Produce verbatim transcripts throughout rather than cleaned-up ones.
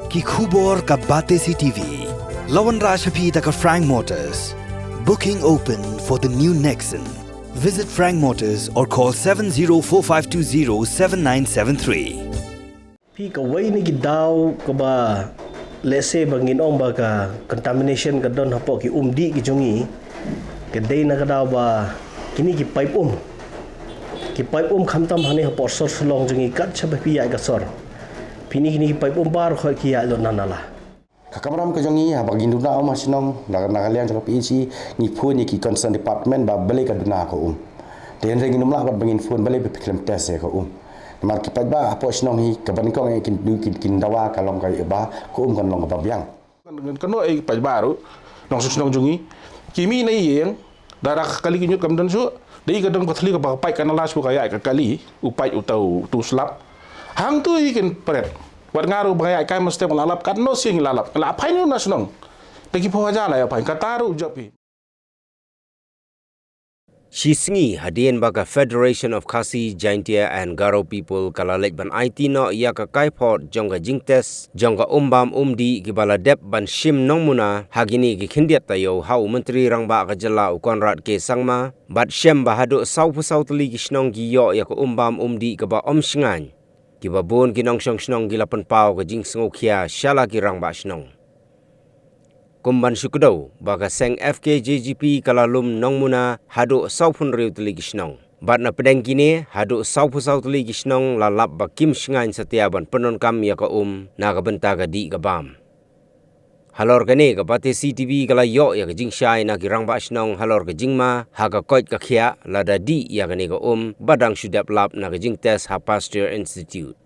Ki khubor ka Batesi T V. La wanrah sha phi da ka Frank Motors. Booking open for the new Nexon. Visit Frank Motors or call seven zero four five two zero seven nine seven three. Phi, kawei na ki daw kaba lehse ba ngin ong ba ka contamination ka don hapoh ki um dih ki jong ngi, ka dei na ka daw ba kine ki paip um, ki paip um khamtam hangne hapoh sor Shillong jong ngi kat shaba phi ïaid ka sor, phi, kine ki paip um baroh ki ïaid lut na nala. Ka kamram ka jong ngi, haba ngin duna um ha shnong, na, na ka liang jong ka P H E, ngi phone ïa ki concerned department ba balei ka duna ka um. Te hynrei ngin ym lah pat ba ngin phone balei ba phi khlem test ïa ka um. Namar ki paidbah hapoh shnong hi, kaba nyngkong ïa kin, kin, kin dawa ka long ka ïa ba ka um kan long kaba biang. Kan, kan, kano ïa ki paidbah ruh, nongshong shnong jong ngi, ki mih na ïing, da ra ka kali ki ñiut kam don shuh, dei ka don ka thli kaba ka pait ka nala shuh ka ïaid ka kali, u pait uta u, uta u slap. Hangtu hi kin pret. Wat nga ruh ba nga ïaid kai mynstep nga la lap, katno sien ngi la lap. Nga la phai noh na shnong. Da ki phew hajar la ïa phai, kata ruh jop hi. Shi sngi hadien ba ka Federation of Khasi Jaintia and Garo People ka la leit ban aiti noh ïa ka kaiphod jong ka jingtest jong ka um bam um dih kiba la dep ban shim nongmuna ha kine ki khyndiat taïew ha u Myntri Rangbah ka jylla u Conrad K Sangma, bad shem ba haduh sawphew saw tylli ki shnong ki ïoh ïa ka um bam um dih kaba ym shngaiñ. Kiba bun ki nongshong shnong ki la pynpaw ka jingsngewkhia sha la ki rangbah shnong. Kum ban shu kdew ba ka seng F K J G P ka la lum nongmuna haduh sawphew hynriew tylli ki shnong. Bad na pdeng kine haduh sawphew saw tylli ki shnong la lap ba kim shngaiñ satia ban pyndonkam ïa ka um na ka bynta ka dih ka bam. Halor kane ka Batesi T V ka la ïoh ïa ka jingshai na ki rangbah shnong halor ka jingma ha ka koit ka khiah lada dih ïa kane ka um ba dang shu dep lap na ka jingtest ha Pasteur Institute.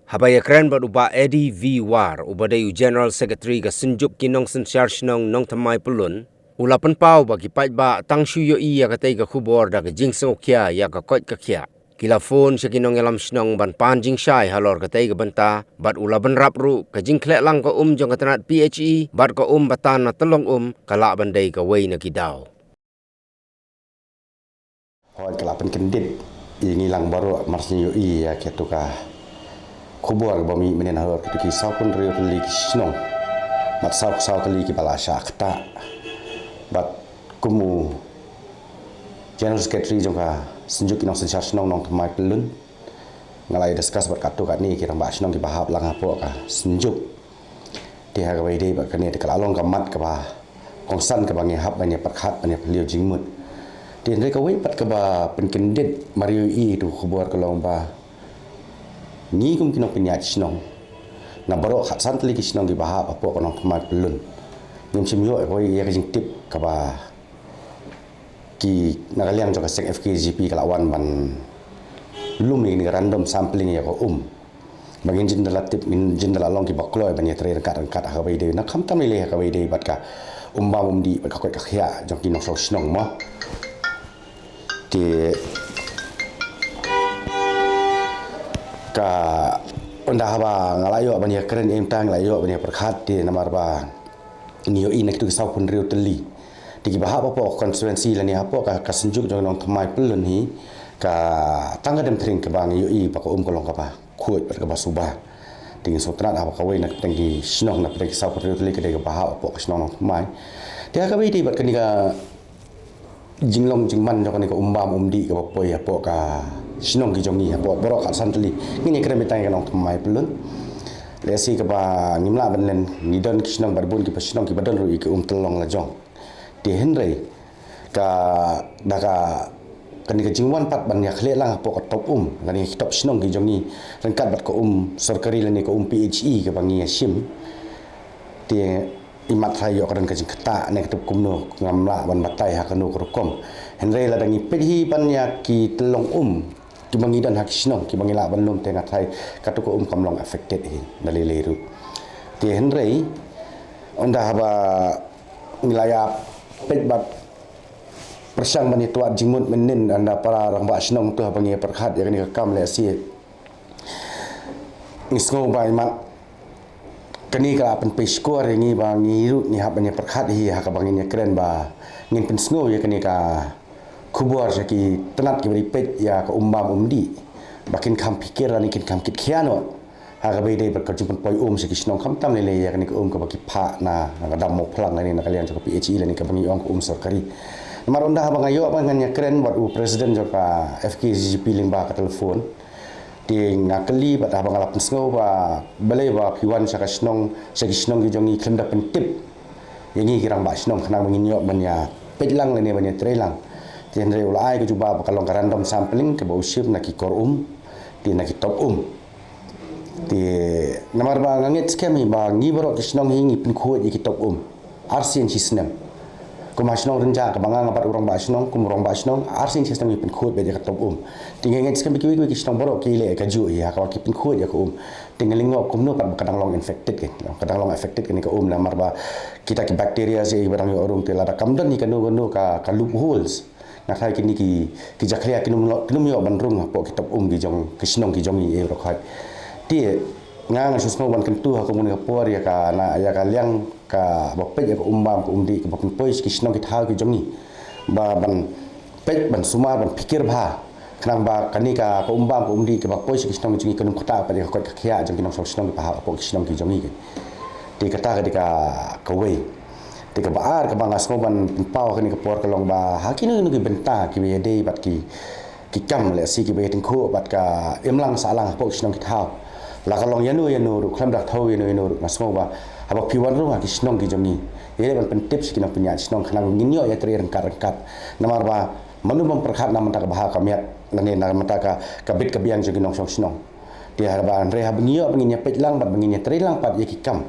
Haba ïakren bad u Bah Eddie V War uba dei u General Secretary ka Synjuk ki Nongsynshar Shnong Nongthymmai Pyllun, u la pynpaw ba ki paidbah tang shu ïohi ïa katei ka khubor da ka jingsngewkhia ïa ka koit ka khiah. Ki la phone sha ki nongïalam shnong ban pan jingshai halor katei ka bynta, bad u la bynrap ruh ka jingkhleh lang ka um jong ka tnat P H E bad ka um ba tan na tyllong um ka lah ban dei kawei na ki daw. Hooid, ka la pynkyndit ïa ngi lang baroh mar shu ïohi ïa kato ka khubor kaba mih mynnin halor kito ki sawphew hynriew tylli ki shnong bad sawphew saw tylli kiba la shah ktah. Bad kum u General Secretary jong ka Synjuk ki Nongsynshar Shnong Nongthymmai Pyllun, nga la ïa discuss bad katto katne ki rangbah shnong kiba hap lang hapoh ka synjuk. Te ha kaba ïadei bad kane te ka la long ka mat kaba kongsan kaba ngi hap ban ïa pyrkhat ban ïa phylliew jingmut. Te hynrei kawei pat kaba pynkyndit mar ïohi ïa kato ka khubor ka long ba ngi kum ki nongpynïaid shnong na baroh khatsan tylli ki shnong kiba hap hapoh ka Nongthymmai Pyllun, ngim shym ïoh kawei ïa ka jingtip kaba ki na ka liang jong ka seng F K J G P ka la wan ban lum ïa kane ka random sampling ïa ka um. Ba ngin jin da la tip, ngin jin da la long kiba kloi ban ïatrei ryngkat ryngkat ha kaba ïadei, na khamtam lei lei ha kaba ïadei bad ka um bam um dih bad ka koit ka khiah jong ki nongshong shnong mo. Te ka, ynda haba nga la ïoh ban ïakren, ym tang la ïoh ban ïapyrkhat, te namar ba ngi ïohi na kito ki sawphew hynriew tylli. Te kiba hap hapoh ka constituency lane hapoh ka, ka synjuk jong Nongthymmai Pyllun hi, ka tang ka Demthring kaba ngi ïohi ba ka um ka long kaba khuid bad kaba suba. Te ngin sngewtynnat haba kawei na pdeng ki shnong, na pdeng ki sawphew hynriew tylli ka dei kaba hap hapoh ka shnong Nongthymmai. Te ha kaba ïadei bad kane ka jinglong jingman jong kane ka um bam um dih kaba poi hapoh ka shnong ki jong ngi, hapoh baroh khatsan tylli, ngin ïakren beit tang ïa ka Nongthymmai Pyllun. Lehse kaba ngim lah ban len, ngi don ki shnong bad bun kiba shnong kiba don ruh ïa ki um tyllong la jong. Te hynrei ka, da ka, kane ka jingwan pat ban ïakhleh lang hapoh ka top um lane ki top shnong ki jong ngi ryngkat bad ka um sorkari lane ka um P H E kaba ngi ïashim. Te imat tharai ïoh ka don ka jingktah ne katto kumno, ngam lah ban batai ha kano ka rukom. Hynrei lada ngi peit hi ban ïa ki tyllong um kiba ngi don ha ki shnong kiba ngi lah ban lum, te nga tharai kato ka um kam long affected hi da lei lei ruh. Te hynrei ynda haba ngi la ïa peit bad pyrshang ban ïatwad jingmut mynnin, ynda para rangbah shnong to haba ngi ïa pyrkhat ïa kane ka kam, lehse ngi sngew ba imat kane ka la pynpei shkor ïa ngi ba ngi ruh ngi hap ban ïa pyrkhat hi ha kaba ngin ïakren ba ngin pynsngew ïa kane ka khubor sha ki tnat kiba dei peit ïa ka um bam um dih ba kin kham phikir lane kin kham kit khia noh. Ha kaba ïadei bad ka jingpynpoi um sha ki shnong, khamtam lei lei ïa kane ka um kaba ki phah na, na ka dam Mawphlang lane na ka liang jong ka P H E lane kaba ngi ong ka um sorkari. Namar ynda haba nga ïoh ba ngan ïakren bad u president jong ka F K J G P lyngba ka telephone, te nga kylli bad haba nga la pynsngew ba balei ba phi wan sha ka shnong, sha ki shnong ki jong ngi khlem da pyntip ïa ngi ki rangbah shnong khnang ba ngin ïoh ban ïa peit lang lane ban ïa trei lang. Te hynrei u la ai ka jubab ba ka long ka random sampling kaba u shim na ki kor um, te na ki top um. Te namar ba nga ngeit skhem hi ba ngi baroh ki shnong hi ngi pynkhuid ïa ki top um arsien shi snem. Kum ha shnong Rynjah kaba nga nga bat u rangbah shnong, kum u rangbah shnong arsien shi snem ngi pynkhuid beit ïa ka top um. Te nga ngeit skhem ba kiwei kiwei ki shnong baroh ki leh ïa kajuh hi ha kaba ki pynkhuid ïa ka um. Te nga lyngngoh kumno pat ba ka dang long infected, ka dang long affected kane ka um namar ba kita ki bacteria hi ba dang ïoh rung, te lada kam don hi kano kano ka, ka loopholes, nga tharai kine ki, ki jakhlia kin ym ïoh, kin ym ïoh ban rung hapoh ki top um ki jong, ki shnong ki jong ngi, eh, baroh khoit. Te nga, nga shu sngew ban kyntu ha kane ka por ïa ka, na, ïa ka liang kaba peit ïa ka um bam ka um dih kaba pynpoi sha ki shnong ki thaw ki jong ngi, ba ban peit, ban sumar, ban pyrkhat bha, khnang ba kane ka, ka um bam ka um dih kaba poi sha ki shnong ki jong ngi kan ym ktah pat ïa ka koit ka khiah jong ki nongshong shnong kiba hap hapoh ki shnong ki jong ngi. Te kata ka dei ka, kawei. Te kaba ar kaba nga sngew ban pynpaw ha kane ka por ka long ba ha kino kino ki bynta kiba ïadei bad ki, ki kam lehse kiba ïatyngkhuh bad ka imlang sahlang hapoh ki shnong ki thaw, la ka long ïano ïano ruh, khlem da thew ïano ïano ruh, nga sngew ba haba phi wan rung ha ki shnong ki jong ngi, ïa leh ban pyntip sha ki nongpynïaid shnong khnang ngin ïoh ïa trei ryngkat ryngkat. Namar ba mano bym pyrkhat na mynta ka bha ka miat lane na mynta ka, ka bit ka biang jong ki nongshong shnong. Te haba, hynrei haba ngi ïoh ba ngin ïa peit lang bad ba ngin ïa trei lang pat ïa ki kam,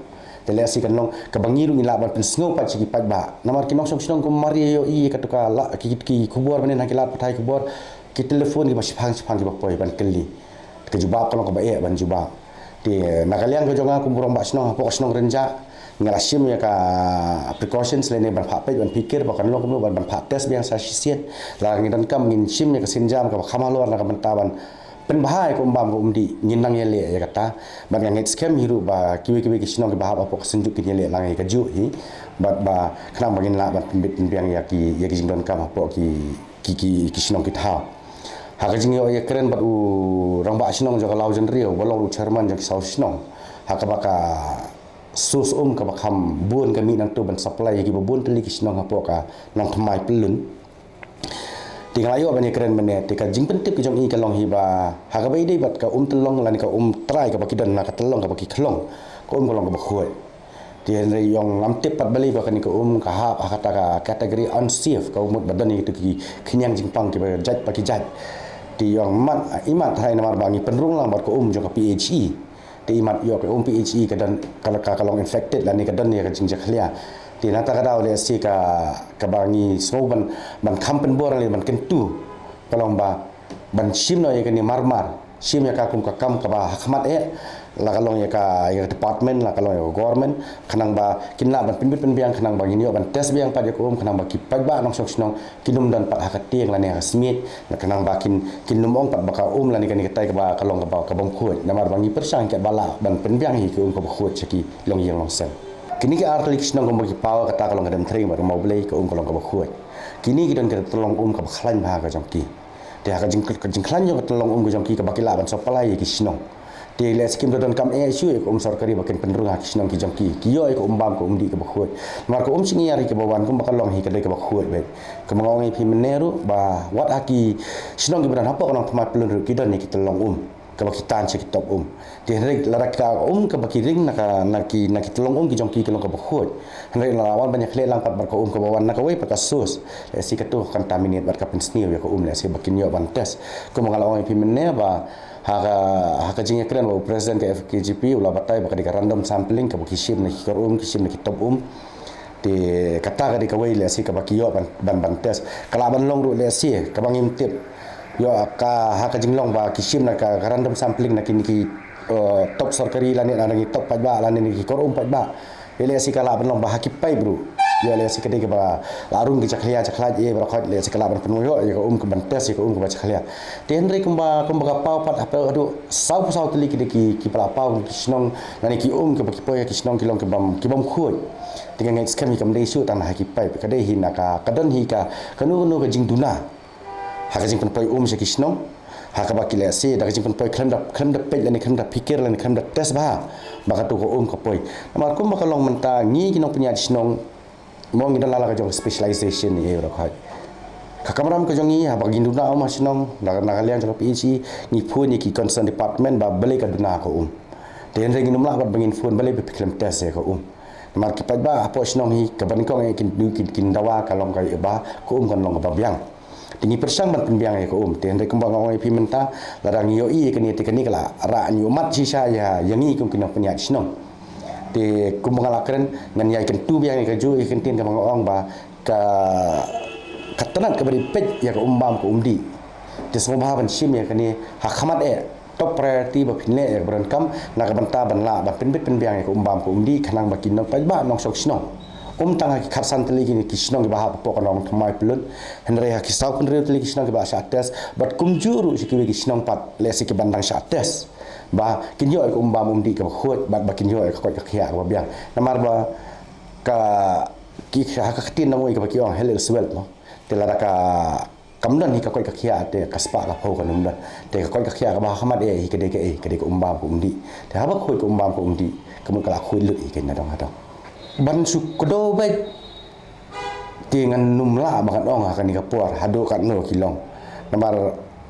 te lehse kan long kaba ngi ruh ngin lah ban pynsngew pat sha ki paidbah. Namar ki nongshong shnong kumba mar ïa ïohi ïa kato ka la, ki, ki khubor mynne na ki lad pathai khubor, ki telephone kiba shiphang shiphang kiba poi ban kylli. Ka jubab ka long kaba eh ban jubab. Te na ka liang ka jong nga kum u rangbah shnong hapoh ka shnong Rynjah, nga la shim ïa ka precautions lane ban phah peit ban pyrkhat ba kan long kumno ban, ban phah test biang sa shisien. La ngi donkam ngin shim ïa ka sienjam kaba kham halor na ka bynta ban pynbha ïa ka um bam ka um dih, ngin nang ïaleh ïa kata. Bad nga ngeit skhem hi ruh ba kiwei kiwei ki shnong kiba hap hapoh ka synjuk kin ïaleh lang ïa kajuh hi. Bad ba khnang ba ngin lah ban pynbit pynbiang ïa ki, ïa ki jingdonkam hapoh ki, ki, ki, ki shnong ki thaw. Ha ka jingïoh ïakren bad u rangbah shnong jong ka Lawjynriew uba long ruh u chairman jong ki saw shnong, ha kaba ka source um kaba kham bun ka mih nangto ban supply ïa kiba bun tylli ki shnong hapoh ka Nongthymmai Pyllun. Te nga la ïoh ban ïakren mynne, te ka jingpyntip ka jong i ka long hi ba ha kaba ïadei bad ka um tyllong lane ka um trai kaba ki don na ka tyllong kaba ki khlong, ka um ka long kaba khuid. Te hynrei ïong ngam tip pat balei ba kane ka um ka hap ha kata ka category unsafe, ka mut ba don ïa kito ki khñiang jingpang kiba jait pa ki jait. Te ïong mat, imat tharai namar ba ngi pynrung lang bad ka um jong ka P H E. Te imat ïoh ka um P H E ka don ka, ka, ka long infected lane ka don ïa ka jingjakhlia. Te nangta ka daw lehse ka, kaba ngi sngew ban, ban kham pynbor lane ban kyntu, ka long ba ban shim noh ïa kane marmar, shim ïa ka kum ka kam kaba hakhmat eh, la ka long ïa ka, ïa ka department, la ka long ïa ka government, khnang ba kin lah ban pynbit pynbiang khnang ba ngin ïoh ban test biang pat ïa ka um khnang ba ki paidbah nongshong shnong kin ym don pat ha ka tieng lane ha ka smiej, khnang ba kin, kin ym ong pat ba ka um lane kane katai kaba ka long kaba, kabym khuid. Namar ba ngi pyrshang katba lah ban pynbiang hi ka um kaba khuid sha ki longïing longsem. Kine ki ar tylli ki shnong kumba ki paw, kata ka long ka Demthring bad ka Mawblei, ka um ka long kaba khuid. Kine ki don ka tyllong um kaba khlaiñ bha ka jong ki. Te ha ka jing, ka jingkhlaiñ jong ka tyllong um ka jong ki kaba ki lah ban supply ïa ki shnong, te lehse kim da donkam eh shuh ïa ka um sorkari ba kin pynrung ha ki shnong ki jong ki. Ki ïoh ïa ka um bam ka um dih kaba khuid. Namar ka um shyngiar hi kaba wan kumba ka long hi ka dei kaba khuid beit. Kumba nga ong ïa phi mynne ruh ba wat ha ki shnong kiba don hapoh ka Nongthymmai Pyllun ruh ki don ïa ki tyllong um kaba ki tan sha ki top um. Te hynrei lada ka um kaba ki ring na ka, na ki, na ki tyllong um ki jong ki ka long kaba khuid, hynrei lada wan ban ïakhleh lang pat bad ka um kaba wan na kawei pat ka source, lehse kato ka contaminate bad ka pynsniew ïa ka um, lehse ba kin ïoh ban test. Kumba nga la ong ïa phi mynne ba ha ka, ha ka jingïakren bad u president ka F K J P u la batai ba ka dei ka random sampling kaba ki shim na ki kor um, ki shim na ki top um. Te kata ka dei kawei lehse kaba ki ïoh ban, ban, ban test. Ka lah ban long ruh lehse kaba ngim tip, ïoh ka ha ka jinglong ba ki shim na ka, ka random sampling na kine ki, eh, top sorkari lane na ki top paidbah lane na ki kor um paidbah. Ïa lehse ka lah ban long ba ha ki paip ruh, ïoh lehse ka dei kaba la rung ki jakhlia jakhlaiñ eh baroh khoit, lehse ka lah ban pynmih ïoh ïa ka um ka ban test ïa ka um kaba jakhlia. Te hynrei kumba, kumba ka paw pat hapoh haduh sawphew saw tylli ki dei ki, kiba la paw ki shnong lane ki um kiba ki poi ha ki shnong ki long kibym, kibym khuid. Te nga ngeit skhem hi kam dei shuh tang na ha ki paip, ka dei hi na ka, ka don hi ka, kano kano ka jingduna ha ka jingpynpoi um sha ki shnong. Ha kaba ki lehse da ka jingpynpoi khlem da, khlem da peit lane khlem da phikir lane khlem da test bha ba katu ka um ka poi. Namar kumba ka long mynta ngi ki nongpynïaid shnong mo ngi don la la ka jong specialization ïa u rakhoi. Ka kamram ka jong ngi haba ngi duna um ha shnong na, na ka liang jong ka P H E ngi phone ïa ki concern department ba balei ka duna ka um. Te hynrei ngin ym lah bad ba ngin phone balei ba phi khlem test ïa ka um. Namar ki paidbah hapoh shnong hi kaba nyngkong ïa kin, kin, kin dawa ka long ka ba ka um kan long kaba biang. Te ngi pyrshang ban pynbiang ïa ka um. Te hynrei kumba nga ong ïa phi mynta lada ngi ïohi ïa kane te kane ka la rah ñiuhmat shisha ïa, ïa ngi kum ki nongpynïaid shnong. Te kumba nga la kren ngan ïai kyntu biang ïa kajuh ïa ka ktien kaba nga ong ba ka, ka tnat kaba dei peit ïa ka um bam ka um dih. Te sngewbha ban shim ïa kane ha khmat eh. Top priority ba phin leh ïa ka ba donkam na ka bynta ban lah ban pynbit pynbiang ïa ka um bam ka um dih khnang ba ki nongpaidbah nongshong shnong. Ym tang ha ki khatsan tylli ki, ki shnong kiba hap hapoh ka nongthymmai pyllun. Hynrei ha ki saw khynriew tylli ki shnong kiba la shah test bad kumjuh ruh sha kiwei ki shnong pat lehse kiban dang shah test. Ba kin ïoh ïa ka um bam um dih kaba khuid bad ba kin ïoh ïa ka koit ka khiah kaba biang. Namar ba ka, ki, ha ka ktien nongwei kaba ki ong health is wealth mo. Te lada ka kam don hi ka koit ka khiah te ka spah ka phew kan ym don. Te ka koit ka khiah kaba ha khmat eh hi ka dei kaei, ka dei ka um bam ka um dih. Te haba khuid ka um bam ka um dih ka mut ka la khuid lut hi ka nadong hadong. Ban shu kdew beit te ngan ym lah ba ngan ong ha kane ka por haduh katno ki long. Namar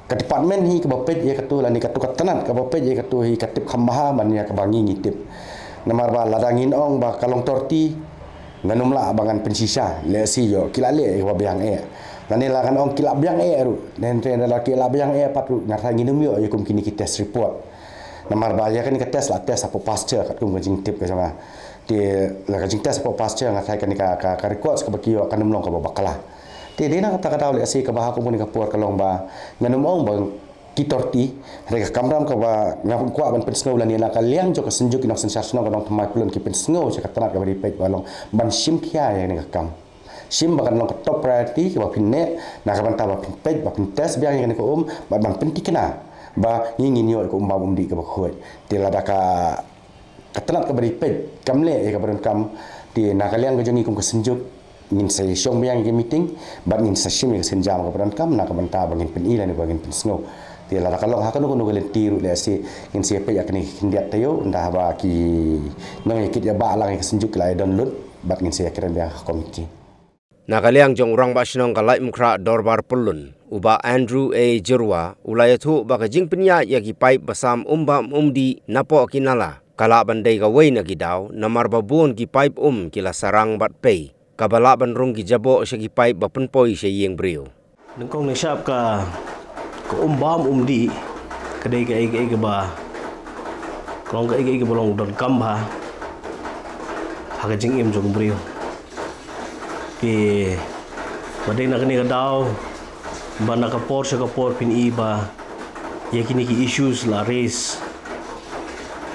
ka department hi kaba peit ïa katu lane katu ka tnat kaba peit ïa katu hi ka tip kham bha ban ïa kaba ngi ngi tip. Namar ba lada ngin ong ba ka long thirty ngan ym lah ba ngan pynshisha lehse ïoh ki la leh ïa kaba biang eh. Lane la ngan ong ki la biang eh ruh. Hynrei lada ki la biang eh pat ruh nga tharai ngin ym ïoh ïa kum kine ki test report. Namar ba ïa kane ka test la test hapoh pasture katkum ka jingtip ka jong nga. Te la ka jingtest hapoh pasture nga tharai kane ka, ka, ka records kaba ki ïoh kan ym long kaba bakla. Te dei na kata ka daw lehse kaba ha kum kane ka por ka long ba ngan ym ong ba ki thirty, hynrei ka kamram kaba nga kwah ban pynsngew lane na ka liang jong ka Synjuk ki nongsynshar shnong ka nongthymmai pyllun ki pynsngew sha ka tnat kaba dei peit ba long ban shim khia ïa kane ka kam. Shim ba kan long ka top priority kaba phin neh na ka bynta ba phin peit ba phin test biang ïa kane ka um bad ban pynthikna ba ngi ngin ïoh ïa ka um bam um dih kaba khuid. Te lada ka ka tnat kaba dei peit kam leh ïa kaba donkam te na ka liang ka jong ngi kum ka Synjuk ngin sa shong biang ïa ka meeting bad ngin sa shim ïa ka sienjam kaba donkam na ka bynta ba ngin pyni lane ba ngin pynsngew. Te lada ka long ha kano kano ka lynti ruh lehse ngin sa peit ïa kane ka khyndiat taïew ynda haba ki nongïakit ïa ba lang ïa ka Synjuk ki la ïa don lut bad ngin sa ïa kren biang ha ka komiti. Na ka liang jong u Rangbah Shnong ka Laitumkhrah Dorbar Pyllun, u Bah Andrew A Jyrwa, u la ïathuh ba ka jingpynïaid ïa ki paip ba sam um bam um dih napoh ki nala ka lah ban dei kawei na ki daw namar ba bun ki paip um ki la sarang bad pei kaba lah ban rung ki jaboh sha ki paip ba pynpoi sha ïing briew. Nyngkong nyngshap ka, ka um bam um dih ka dei kaei kaei kaba, ka long kaei kaei kaba long donkam bha ha ka jingim jong u briew. Te ba dei na kane ka daw ba na ka por sha ka por phin i ba ïa kine ki issues la raise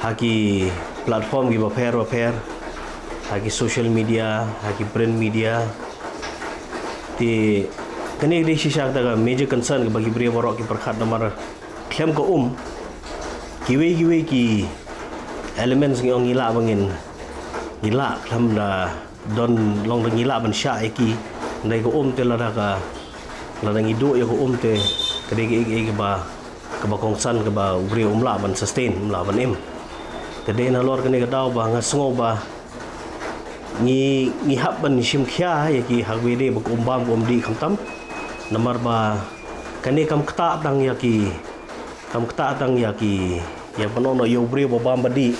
ha ki platform kiba pher ba pher, ha ki social media, ha ki print media. Te kane ka dei shisha kata ka major concern kaba ki briew baroh ki pyrkhat namar khlem ka um kiwei kiwei ki elements ngi ong ngi lah ba ngin, ngi lah khlem da don long da ngi lah ban shah ïa ki. Hynrei ka um te lada ka, lada ngi duh ïa ka um te ka dei kaei kaei kaba, kaba kongsan kaba u briew um lah ban sustain, um lah ban im. Te dei nalor kane ka daw ba nga sngew ba ngi, ngi hap ban shim khia ïa ki ha kaba ïadei bad ka um bam ka um dih khamtam. Namar ba kane kam ktah tang ïa ki, kam ktah tang ïa ki, ïa pynnoh noh ïa u briew ba bam ba dih.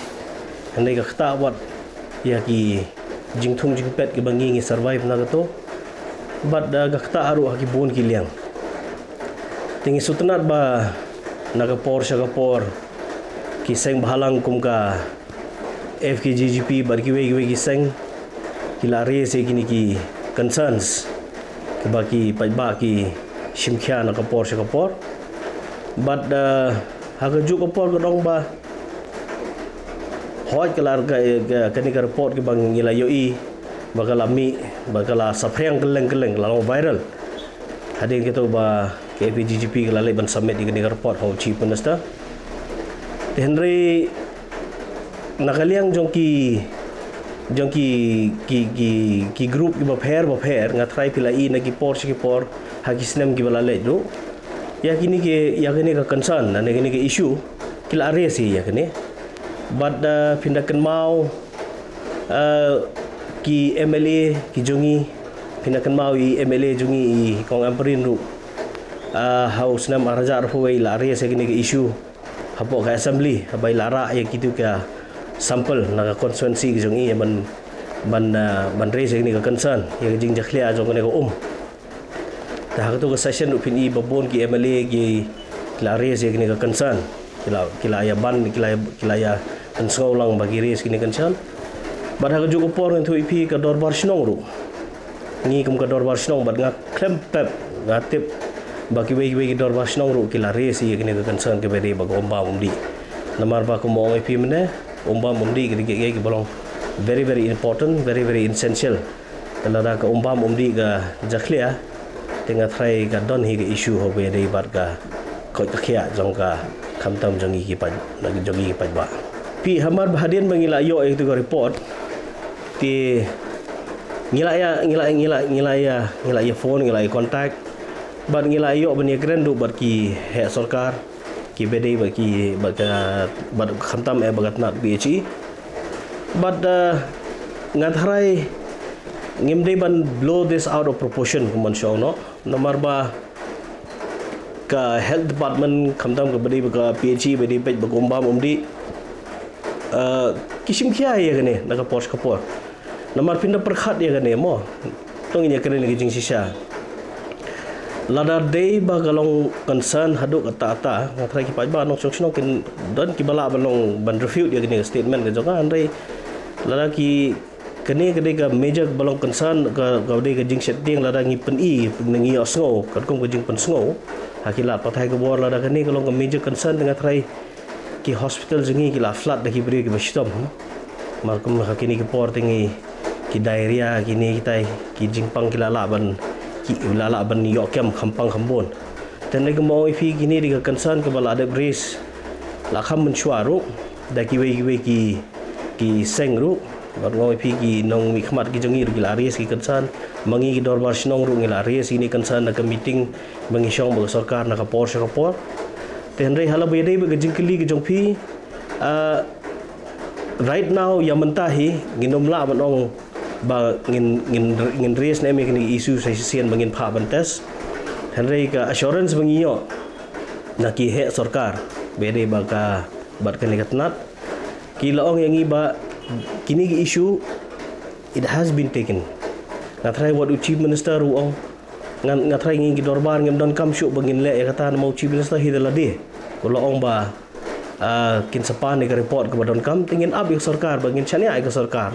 Hynrei ka ktah wat ïa ki jingthung jingpet kiba ngi ngi survive na kato. Bad, eh, ka ktah ruh ha ki bun ki liang. Te ngi sngewtynnat ba na ka por sha ka por ki seng bhalang kum ka F K G G P bad kiwei kiwei ki seng ki la raise ïa kine ki concerns kiba ki paidbah ki shim khia na ka por sha ka por. Bad, eh, ha kajuh ka por ka dang ba hoi ka la ka, ka, kane ka report kiba ngi la ïohi ba ka la mih, ba ka la saphriang kylleng kylleng, ka la long viral. Hadien kito ba ka F K G G P ka la leit ban submit ïa kane ka report ha u Chief Minister. Te hynrei na ka liang jong ki, jong ki, ki, ki, ki group kiba pher ba pher, nga tharai phi la i na ki por sha ki por ha ki snem kiba la leit ruh. Ïa kine ki, ïa kine ka concern, ne kine ki issue, ki la raise ïa kine. Bad, uh, phin da kynmaw, uh, ki M L A ki jong ngi, phin da kynmaw i M L A jong ngi i Kong Ampareen ruh. Uh, ha u snem ar hajar arphew wei i la raise ïa kine ki issue hapoh ka assembly, haba i la rah ïa kitu ka sample na ka constituency ki jong i ban, ban, uh, ban raise ïa kine ka concern, ïa ka jingjakhlia jong kane ka um. Te ha katu ka session ruh phin i ba bun ki M L A ki la raise ïa kine ka concern. Ki la, ki la ïa ban, ki la, ki la ïa pynsngew lang ba ki raise kine ka concern. Bad ha kajuh ka por ngan ïathuh ïa phi, ka dorbar shnong ruh, ngi kum ka dorbar shnong bad nga khlem pep, nga tip ba kiwei kiwei ki dorbar shnong ruh ki la raise ïa kine ka concern kaba dei bad ka um bam um dih. Namar ba kum ong ïa phi mynne, um bam um dih ki dei kiei kiei kiba long very very important, very very essential. Te lada ka um bam um dih ka jakhlia, te nga tharai ka don hi ka issue haba ïadei bad ka koit ka khiah jong ka khamtam jong ngi ki paid, jong ngi ki paidbah. Phi, hamar ba hadien ba ngi la ïoh ïa katu ka report, te ngi la ïa, ngi la, ngi la, ngi la ïa, ngi la ïa phone, ngi la ïa contact. Bad ngi la ïoh ban ïakren ruh bad ki heh sorkar, kiba dei bad ki, bad ka, bad khamtam eh bad ka tnat P H E. Bad, uh, nga tharai ngim dei ban blow this out of proportion kumban shu ong noh. Namar ba ka health department khamtam kaba dei bad ka P H E ba dei peit bad ka um bam um dih, uh, ki shim khia ïa kane na ka por sha ka por. Namar phin da pyrkhat ïa kane mo. To ngin ïakren ïa ka jingshisha. Lada dei ba ka long concern haduh katta katta, nga tharai ki paidbah nongshong shnong kin don kiba lah ban long ban refute ïa kane ka statement ka jong ka, hynrei lada ki, kane ka dei ka major ba long concern, ka, ka dei ka jingsheptieng, lada ngi pyni, ngi ïohsngew katkum ka jingpynsngew ha ki lad pathai khubor, lada kane ka long ka major concern, te nga tharai ki hospital jong ngi ki la flood da ki briew kiba shitom. Namar kum ha kine ki por te ngi, ki diarrhea, kine kitai ki jingpang ki la lah ban, ki la lah ban ïoh kem kham pang kham bun. Te hynrei kumba ong ïa phi, kine dei ka concern kaba la dep raise la kham mynshuwa ruh da kiwei kiwei ki, ki seng ruh. Bad nga ong ïa phi, ki nongmihkhmat ki jong ngi ruh ki la raise ki concern. Ma ngi ki dorbar shnong ruh ngi la raise kine ki concern na ka meeting ba ngi shong bad ka sorkar na ka por sha ka por. Te hynrei ha laba ïadei bad ka jingkylli ka jong phi, ah, right now, ïa mynta hi ngin ym lah ban ong ba ngin, ngin, ngin raise ne em ïa kine ki issue sa shisien ba ngin phah ban test. Hynrei ka assurance ba ngi ïoh na ki heh sorkar ba ïadei bad ka, bad kane ka tnat, ki la ong ïa ngi ba kine ki issue, it has been taken. Nga tharai wat u Chief Minister u ong, nga, nga tharai ngi ki dorbar ngim donkam shuh ba ngin leh ïa kata, namar u Chief Minister hi da lade u la ong ba, ah, kin sa pan ïa ka report kaba donkam, te ngin ap ïa ka sorkar, ba ngin shaniah ïa ka sorkar.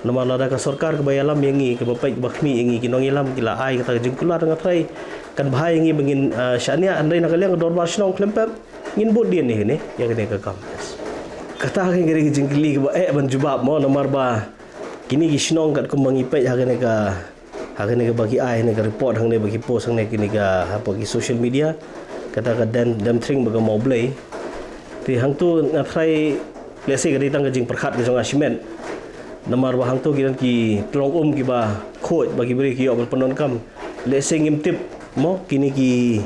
Namar lada ka sorkar kaba ïalam ïa ngi, kaba peit kaba khmih ïa ngi, ki nongïalam ki la ai kata ka jingkular, nga tharai kan bha ïa ngi ba ngin, ah, shaniah. Hynrei na ka liang ka dorbar shnong khlem pep ngin bud dien ïa kane, ïa kane ka kam. Kata ka dei ka jingkylli kaba eh ban jubab mo, namar ba kine ki shnong katkum ba ngi peit ha kane ka, ha kane kaba ki ai hangne ka report hangne ba ki post hangne kine ka hapoh ki social media, kata ka Dem, Demthring bad ka Mawblei. Te hangto nga tharai lehse ka dei tang ka jingpyrkhat ka jong nga shimet. Namar ba hangto ki don ki tlong um kiba khuid ba ki briew ki ïoh ban pyndonkam. Lehse ngim tip mo, kine ki,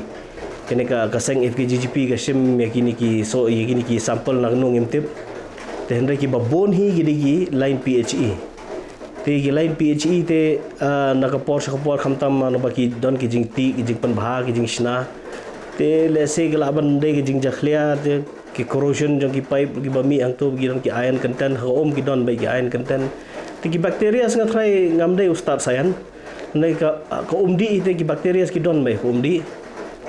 kine ka, ka seng F K G G P ka shim ïa kine ki, so, ïa kine ki sample na kano ngim tip. Te hynrei kiba bun hi ki dei ki line P H E. Te ki line P H E te, ah, na ka por sha ka por khamtam, ah, naba ki don ki jingtih, ki jingpynbha, ki jingshna. Te lehse ki lah ban dei ki jingjakhlia, te ki corrosion jong ki pipe kiba mih hangto, ki don ki iron content, ha ka um ki don beit ki iron content. Te ki bacteria nga tharai ngam dei u stad science. Hynrei ka, ka um dih te ki bacteria ki don beit ka um dih.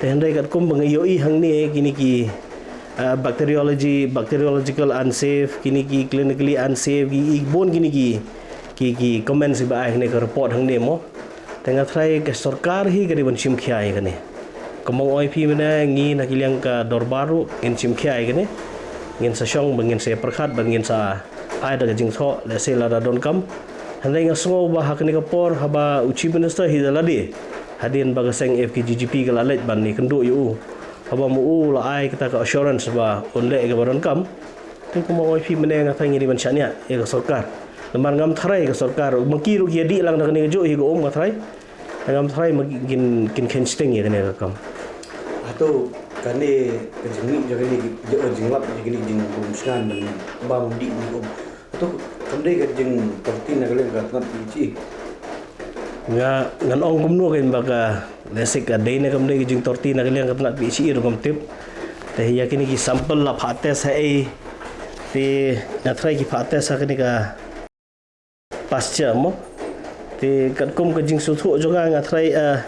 Te hynrei katkum ba nga ïohi hangne kine ki, ah, bacteriology, bacteriological unsafe, kine ki clinically unsafe, ki, ki bun kine ki, ki, ki comments ba ai hangne ka report hangne mo. Te nga tharai ka sorkar hi ka dei ban shim khia ïa kane. Kumba ong ïa phi mynne, ngi na ki liang ka dorbar ruh ngin shim khia ïa kane. Ngin sa shong ba ngin sa pyrkhat ba ngin sa ai da ka jingthoh, lehse lada donkam. Hynrei nga sngew ba ha kane ka por haba u Chief Minister hi da lade, hadien ba ka seng F K G G P ka la leit ban ïakynduh ïa u, haba ma u la ai kata ka assurance ba un leh kaba donkam. Te kumba ong ïa phi mynne, nga tharai ngi dei ban shaniah ïa ka sorkar. Namar ngam tharai ka sorkar, ma ki ruh ki ïa dih lang da kane kajuh hi ka um, nga tharai. Ngam tharai ma kin, kin kheiñ sting ïa kane ka kam. To, kane ka jingmih jong kine ki, jong, jinglap jong kine ki jingbym shngaiñ ban bam dih ni um. To, kam dei ka jingtorti na ka liang ka tnat PHE. Nga, ngan ong kumno kein ba ka, lehse ka dei ne kam dei ka jingtorti na ka liang ka tnat PHE ruh ngam tip. Te ïa kine ki sample la phah test ha ei. Te nga tharai ki phah test ha kane ka pasture mo. Te katkum ka jingsngewthuh jong nga, nga tharai, eh,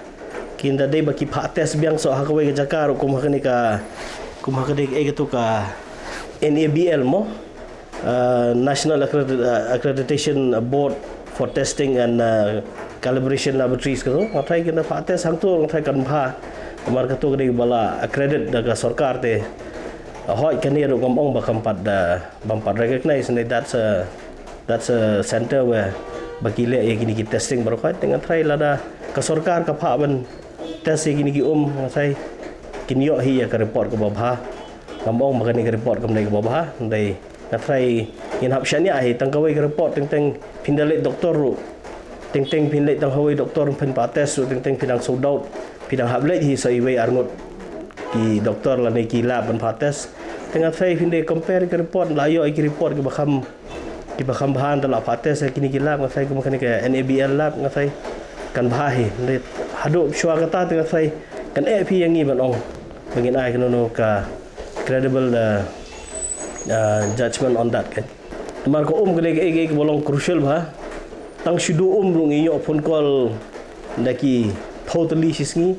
kin da dei ba ki phah test biang soh ha kawei ka jaka ruh, kum ha kane ka, kum ha kane ka, eh, katu ka N A B L mo. Uh, National Accredi-, uh, Accreditation Board for Testing and, uh, Calibration Laboratories katu. Nga tharai kin da phah test hangtu, nga tharai kan bha. Namar katu ka dei ba la accredit da ka sorkar te. Hooid kane ruh ngam ong ba kam pat da, bym pat recognize ne, that's a, that's a center where ba ki leh ïa kine ki testing baroh khoit. Te nga tharai lada ka sorkar ka phah ban test ïa kine ki um, nga tharai kin ïoh hi ïa ka report kaba bha. Ngam ong ba kane ka report kam dei kaba bha, dei nga tharai ngin hap shaniah hi, tang kawei ka report teng teng phin da leit doktor ruh. Teng teng phin leit tang kawei doktor phin phah test ruh, teng teng phin dang sold out, phin dang hap leit hi sa iwei arngut ki doktor lane ki lab ban phah test. Te nga tharai phin da compare ka report, la ïoh ïa ki report kiba kham, kiba kham bha, te la phah test ïa kine ki lab, nga tharai kum kane ka N A B L lab, nga tharai kan bha hi. Dei haduh shuwa kata te nga tharai kan eh phi ïa ngi ban ong ba ngin ai kano kano ka credible, uh, uh, judgment on that, kan. Namar ka um ka dei kaei kaei kaba long crucial bha. Tang shu duh um ruh ngi ïoh phone call da ki phew tylli shi sngi.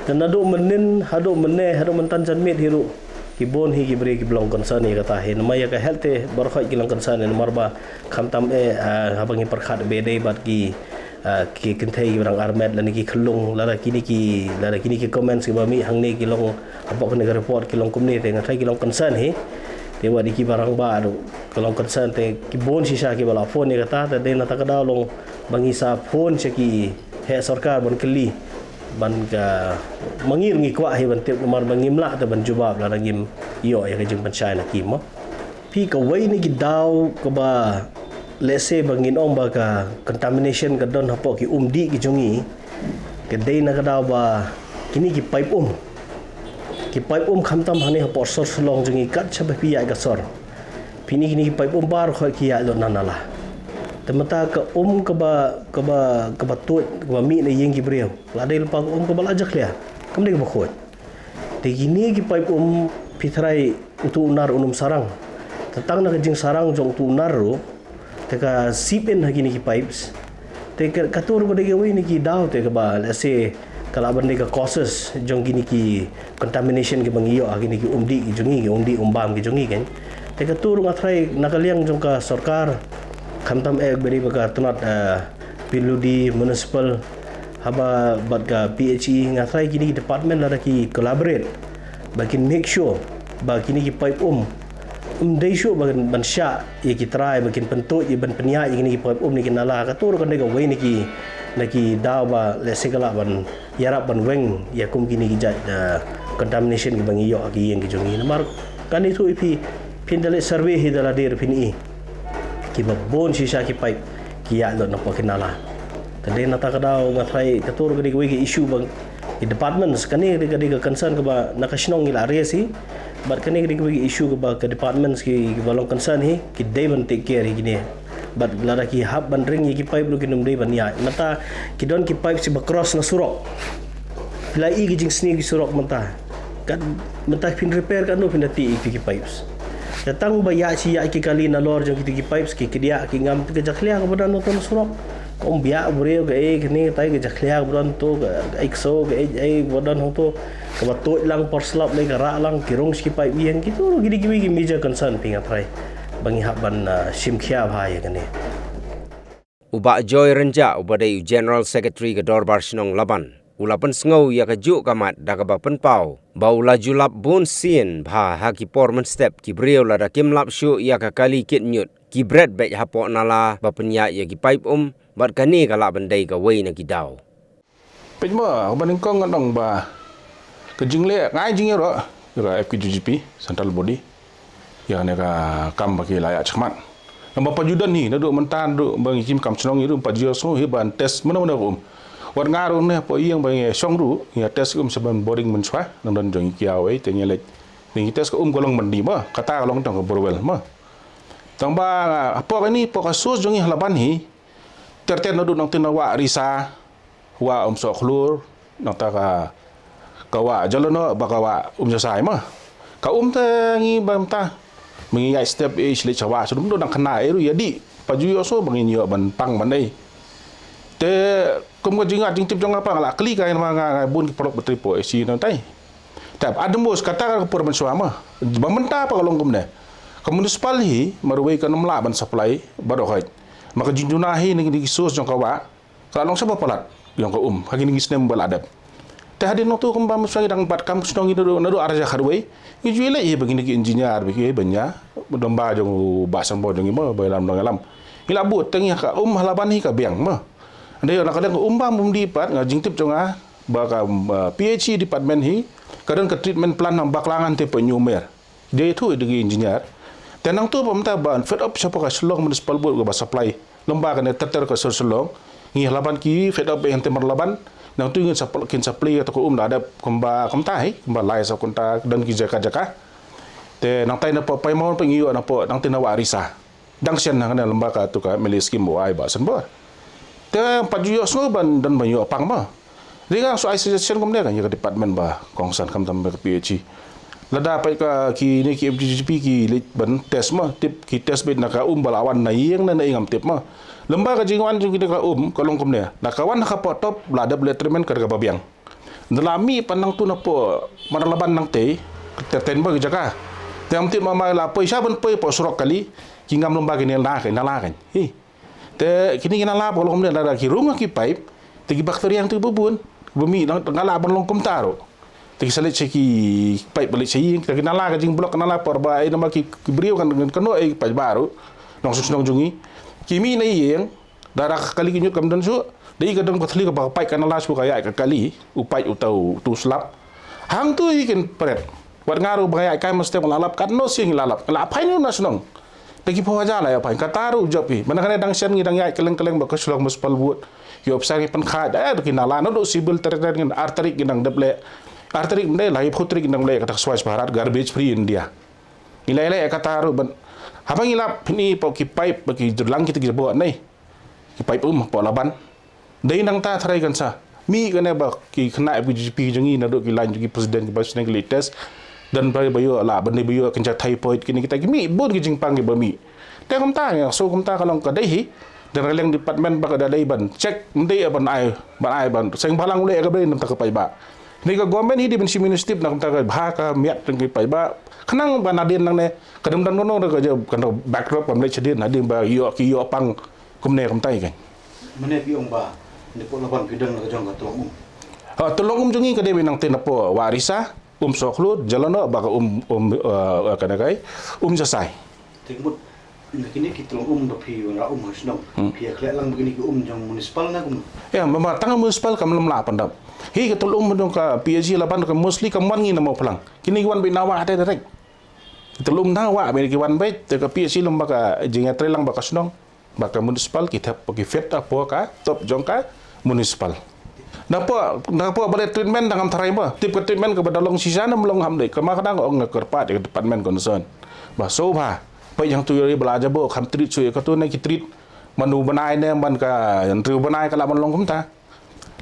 Te naduh mynnin, haduh mynne, haduh myntan janmiet hi ruh, ki bun hi ki briew kiba long concern ïa kata hi. Namar ïa ka health te baroh khoit ki long concern, namar ba khamtam eh, ah, haba ngi pyrkhat ba dei bad ki, ah, ki kynthei kiba dang armet lane ki khyllung, lada kine ki, lada kine ki comments kiba mih hangne ki long hapoh kane ka report ki long kumne, te nga tharai ki long concern hi. Te wat ïa kiba rangbah ruh ki long concern, te ki bun shisha kiba la phone ïa kata. Te dei na kata ka daw long ba ngi sa phone sha ki heh sorkar ban kylli, ban ka, ma ngi ruh ngi kwah hi ban tip, namar ba ngim lah te ban jubab lada ngim ïoh ïa ka jingpynshai na ki mo. Phi, kawei na ki daw kaba, let's say, ba ngin ong ba ka contamination ka don hapoh ki um dih ki jong ngi, ka dei na ka daw ba kine ki pipe um, ki pipe um khamtam hangne hapoh sor Shillong jong ngi, kat shaba phi ïaid ka sor, phi ïohi kine ki pipe um baroh khoit ki ïaid lut na nala. Te mynta ka um kaba, kaba, kaba tuid, kaba mih na ïing ki briew, la dei lypa ka um kaba la jakhlia, kam dei kaba khuid. Te kine ki pipe um, phi tharai utu u nar un ym sarang. Te tang na ka jingsarang jong utu u nar ruh, te ka seep in ha kine ki pipes. Te ka, katu ruh ka dei kawei na ki daw te kaba, let's say, ka lah ban dei ka causes jong kine ki contamination kiba ngi ïoh ha kine ki um dih ki jong ngi, ki um dih um bam ki jong ngi, kan. Te katu ruh nga tharai na ka liang jong ka sorkar, khamtam eh ba dei ba ka tnat, eh, P W D, municipal, haba bad ka P H E, nga tharai kine ki department lada ki collaborate, ba kin make sure ba kine ki pipe um, ym dei shuh ba kin ban shah ïa ki trai, ba kin pyntuid ïa, ban pynïaid ïa kine ki pipe um na ki nala. Katu ruh kan dei kawei na ki, na ki daw ba, let's say, ka lah ban ïarap ban weng ïa kum kine ki jait, eh, contamination kiba ngi ïoh ha ki ïing ki jong ngi. Namar kane, to, ïa phi, phin da leit survey hi da lade ruh phin i kiba bun shisha ki pipe ki ïaid lut na poh ki nala. Te dei na kata ka daw nga tharai katu ruh ka dei kawei ka issue ba ki departments, kane ka dei, ka dei ka concern kaba na ka shnong ngi la raise hi. Bad kane ka dei kawei ka issue kaba ka departments ki, kiba long concern hi, ki dei ban take care hi kine. Bad lada ki hap ban ring ïa ki pipe ruh kin ym dei ban ïaid. Mynta ki don ki pipes kiba cross na surok. Phi la i ki jingsniew ki surok mynta. Kat, mynta phin repair katno phin da tih ïa ki pipes. Te tang ba ïaid shi ïaid ki kali nalor jong kito ki pipes, ki kdiah ki ngam, te ka jakhlia kaba don hangto na surok. Ka um biah briew, kaei kane katai, ka jakhlia kaba don hangto, ka, ka ei ksew, kaei kaei kaba don hangto. Kaba tuid lang por slap lei, ka rah lang, ki rung shi ki pipe ïing, kito ruh ki dei kiwei ki major concern phi, nga tharai, ba ngi hap ban, ah, shim khia bha ïa kane. U Bah Joy Rynjah uba dei u General Secretary ka Dorbar Shnong Laban, u la pynsngew ïa kajuh ka mat da kaba pynpaw ba u la ju lap bun sien bha ha ki por mynstep ki briew lada kim lap shuh ïa ka kali kit ñiut, ki bret beit hapoh nala ba pynïaid ïa ki pipe um, bad kane ka lah ban dei kawei na ki daw. Peit mo, uba nyngkong ngan ong ba ka jingleh, nga ai jingïaroh ïa ka F K J G P, central body, ïa kane ka kam ba ki la ïaid shakhmat. Namar pat ju don hi, naduh mynta, naduh ba ngi shim kam shnong hi ruh, pat ju ïohsngew hi ban test mano mano ka um. Wat nga ruh ne hapoh ïing ba ngi shong ruh, ngi test um sha ban boring mynshuwa, nang don jong ngi ki ïa wei, te ngi leit. Ngi test ka um ka long mynta mo, kata ka long tang ka Borwell mo. Tang ba, hapoh kane, hapoh ka source jong ngi ha Laban hi, ter ter naduh nangta na Wah Risa, Wah Umsohkhlur, nangta ka, ka Wah Jalano, bad ka Wah Umjasai mo. Ka um te ngi ba mynta. Ba ngi ïaid step eh sha leit sha wah sha dum dang khynnah eh ruh ïa dih. Pat ju ïohsngew ba ngin ïoh ban pang ban ei. Te kum ka jingïaid jingtip jong nga pat nga la kylli ka, nga, nga bun ki paralok ba trei hapoh A C nangtai. Te at the most kata ka por mynshuwa mo. Ba mynta pat ka long kumne. Ka municipal hi marwei kam lah ban supply baroh hi. Ma ka jingjuna hi na ki source jong ka wah. Ka la long shaba palat ïa ka um ha kine ki snem ba la dep. Te hadien nangta kumba mynshwa ngi dang bat kam shnong ngi naduh, naduh ar hajar khatwei. Ngi ju leit ïa ba kine ki engineer ba ki ban ïa, ba don ba jong u Bah Sanbor jong ngi mo, ba ïalam dang ïalam. Ngi la bud te ngi ka um ha Laban hi ka biang mo. Hynrei na ka liang ka um bam bym dih pat, nga jingtip jong nga ba ka, um, uh, P H E department hi ka don ka treatment plant nang bakla ngan te pa New Mer. Dei tu dei ki engineer. Te nangta ba mynta ban fed up shapoh ka Shillong Municipal Board kaba supply. Lem bad kane ter ter ka sur Shillong. Ngi ha Laban ki fed up eh hangta mar Laban. Nangta ngin supply, kin supply kata ka um da dep kumba kumta hi, kumba lai sa kumta don ki jaka jaka. Te nangtai na poh Paimon pa ngi ïoh na poh nangta na Wah Risa. Dang shen hangne lem bad katu ka M L A scheme ba u ai Bah Sanbor. Te pat ju ïohsngew ban don ban ïoh pang mo. Te nga shu ai suggestion kumne kan ïa ka department ba kongsan khamtam ka P H E. Lada pat ka kine ki M T G P ki leit ban test mo, tip ki test beit na ka um ba la wan na ïing ne na ei ngam tip mo. Lem bad ka jingwan jong kine ka um ka long kumne. Na ka wan ha ka poh top la dep leit treatment ka dei kaba biang. Nda la mih pat nangta na poh Mara Laban nangta, te ten ba ki jaka. Te ngam tip ma ma la poi sha ban poi poh surok kali, ki ngam lem bad kine na ka, na la kan. Hi. Te kine ki nala ba long ne la ki rung ki pipe, te ki bacteria te ba bun, ba mih nga lah ban long kumta ruh. Te ki sa leit sha ki pipe ba leit sha ïing, te ki nala ka jingblock nala por ba ai nama ki, ki briew kan, kan, kano ai pipe ba ruh. Nongshong shnong jong ngi. Ki mih na ïing, da ra ka kali ki ñiut kam don shuh. Da i ka dang ka thli ka ba pipe ka nala shuh ka ïaid ka kali, u pipe uta u, utu slap. Hangtu i kin pret. Wat nga ruh ba nga ïaid kai mynstep nga la lap, katno sien ngi la lap. La phai na shnong. Da ki phew hajar la ïa phai. Kata ruh jop hi. Mynta kane dang shen ngi dang ïaid kylleng kylleng bad ka Shillong Municipal Board. Ki opsar ngi pynkhat. Eh, da ki nala naduh civil ter ter ngin ar tarik ngi dang dep leh. Ar tarik mynta la ïa phew tarik ngi dang leh kata ka Swachh Bharat, garbage free India. Ngi la ïa leh kata ruh ban. Haba ngi lap phin i pok ki pipe bad ki jurlang kita ki jabot nai. Ki pipe um pok Laban. Dei nangta tharai kan sa. Mih kane ba ki khynnah B J P jong ngi naduh ki line jong ki president ki vice president ki leit test. Don ba ba ïoh la ban dei ba ïoh kynja typhoid kine kita ki mih bun ki jingpang ki ba mih. Te kumta ngi so kumta ka long ka dei hi. Don ka liang department ba ka da dei ban check, ym dei ban ai, ban ai ban seng balang leh ka ba dei nangta ka paidbah. Ni ka government hi dei ban shim initiative na kumta ka bha ka miat jong ki paidbah. Khnang ba nadien nangne ka dei ban don ka jingbackdrop kam leit shadien hadien ba ïoh ki ïoh pang. Kumne kumta i kan. Mane phi ong ba ne pok Laban phi don la ka jong ka tulong um. Ha, tulong um jong ngi ka dei ba nangta na pok Wah Risa, Umsohkhlur, Jalano, bad ka um, um, eh, kane kai, Umjasai. Te mut na kine ki tulong um ba phi wan ra um ha shnong. Hmm. Phi ïa khleh lang ba kine ki um jong municipal na kum. Ïa, ma, ma tang municipal kam lem lah pyndap. Hi ka tulong um jong ka P H E Laban ka mostly kam wan ngi na Mawphlang. Kine ki wan beit na wah te direct. Ki tulong um na wah beit ki wan beit te ka P H E lem bad ka jingïatreilang bad ka shnong. Ba ka municipal ki thep ki fit hapoh ka top jong ka municipal. Na pok, na pok ba leh treatment dang ngam tharai ba. Tip ka treatment ka ba da long shisha ne ym long ham dei. Ka ma ka dang ong na kyrpad ïa ka department concern. Ba so ba. Peit hangtu ïa ba la jabo kham treat shuh ïa katu ne ki treat. Mano bnai ne man ka, hynriew bnai ka lah ban long kumta.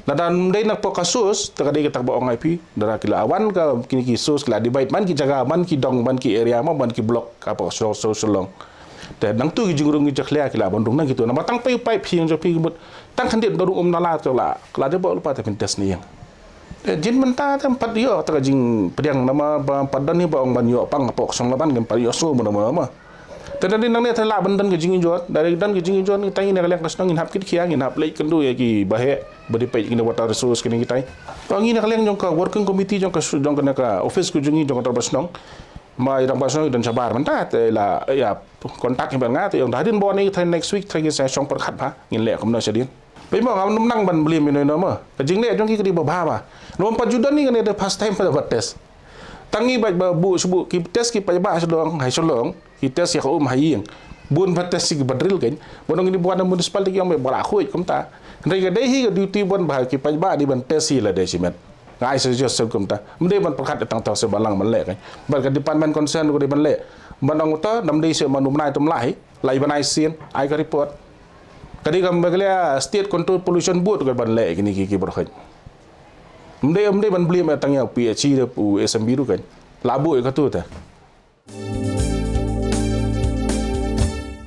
Lada ym dei na pok ka source, te ka dei kata ba ong ai phi, lada ki la wan ka, kine ki source ki la divide man ki jaka, man ki dong, man ki area, man, man ki block, ka pok source, source long. Te nangtu ki jingrung ki jakhlia ki la ban rung nang kitu. Namar tang pei u pipe phi ïa jong phi ki mut, tang khyndiat da rung um nala te la, la jabo lypa te phin test ne ïeng. Te jin mynta te ym pat ïoh, te ka jingpdiang namar ba ym pat don hi ba ong ban ïoh pang pok shong Laban, ym pat ïoh so mo mo mo. Te da dei nangne te lah ban don ka jingïoh, da dei don ka jingïoh, ngi tang ngi na ka liang ka shnong ngin hap kit khia, ngin hap leit kynduh ïa ki ba heh, ba dei peit kine water resource kine kitai. Ngi na ka liang jong ka working committee jong ka, jong ka, na ka office ka jong ngi jong ka dorbar shnong. Ma ïa dang ba shnong don shabar mynta te la ïa contact hi bad nga te ong da hadien ba wan ïa ki thaiñ next week thaiñ ngin sa shong pyrkhat bha ngin leh kumno shadien. Peit mo ngam nym nang ban blame ïa no no mo. Ka jingleh jong ki ka dei ba bha bha. Nym pat ju don ïa kane da first time ba da ba test. Tang ngi bad ba buh shu buh ki test ki paidbah sha dong ha Shillong. Ki test ïa ka um ha ïing. Bun ba test ki ba drill kein. Ban ong ini buan municipality ki ong ba la khuid kumta. Hynrei ka dei hi ka duty ban ba ki paidbah dei ban test hi lada shimet. Nga ai suggestion kumta. Ym dei ban pyrkhat tang tang seh ban lang ban leh kein. Bad ka department concern ka dei ban leh. Ban ong uta, ym dei seh mano mynta ym lah hi. Lai ban ai sien, ai ka report. Ka dei ka Meghalaya State Control Pollution Board ka ban leh kine ki ki ba khuid. Ym dei, ym dei ban blame tang ïa u P H E da u S M B ruh kein. La buh ïa katu te.